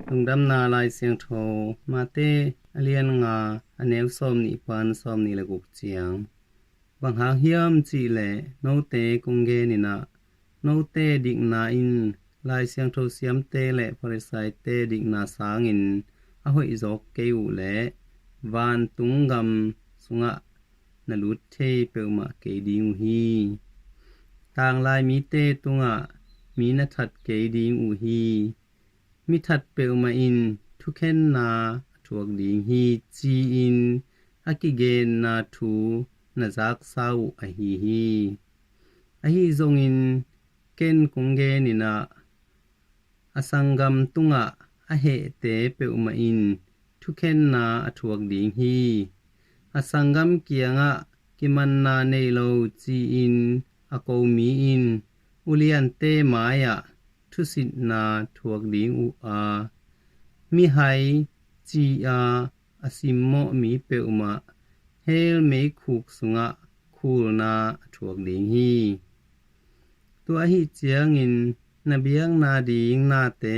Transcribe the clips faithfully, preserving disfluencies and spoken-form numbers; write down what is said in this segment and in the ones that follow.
Lungdamna Lai Siangtho, Mate a lian nga, a neu sawm nih pan sawm nih le guk ciang. Bang hang hiam cih leh note kong genin ah, note dikna in Lai Siangtho siamte le Farisaite dikna sangin a hoih zawk kei uh leh vantung gam sungah na lut thei peuhmah kei ding uh hi. Tanglai mite tungah mi na that kei ding uh hi. Mi that peuhmah in thukhenna a thuak ding hi, ci-in a kigenna thu na zaksa uh ahi hi. Ahi zongin ken kong genin ah, a sanggam tungah a hehte peuhmah in thukhenna a thuak ding hi. A sanggam kiangah kimanna nei lo ci-in a ko mi in uliante mai-ah thusitna thuak ding uh a, mihai ci-a a simmawh mi peuhmah hell meikhuk sungah khulna a thuak ding hi. Tua ahi ciangin na biakna ding nate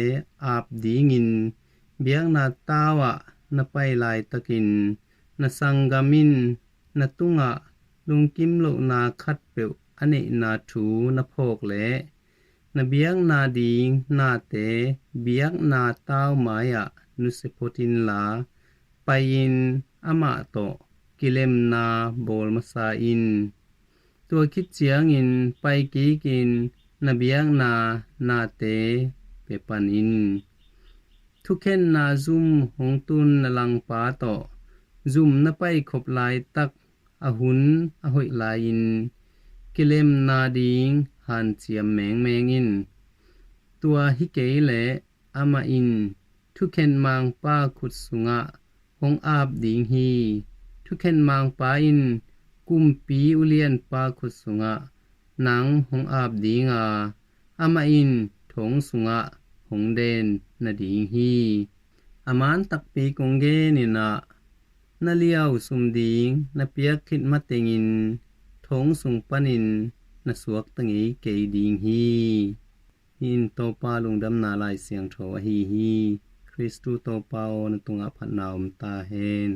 ap dingin biakna tau ah na pai laitakin na sanggam in na tungah lungkim lohna khatpeuh a neihna thu na phawk leh na biakna ding nate biakna tau mai-ah nusia phot inla, pai-in amah tawh kilemna bawl masa in. Tua khit ciangin pai kikin na biakna nate pia pan in. Thukhenna zum hong tun na langpa tawh zum na paikhop laitak a hun a hoih lai-in kilemna ding hanciam mengmeng in. Tua hi kei leh amah in thukhen mangpa khut sungah hong ap ding hi. Thukhen mangpa in kumpi ulianpa khut sungah nang hong ap ding a, amah in thong sungah hong den nading hi. A man takpi kong genin ah, na liau sum ding na piak khit matengin thong sung panin na suakta ngei kei ding hi. Hih in Topa Lungdamna Lai Siangtho ahi hi. Khristu Topa aw, na tungah phatna om ta hen.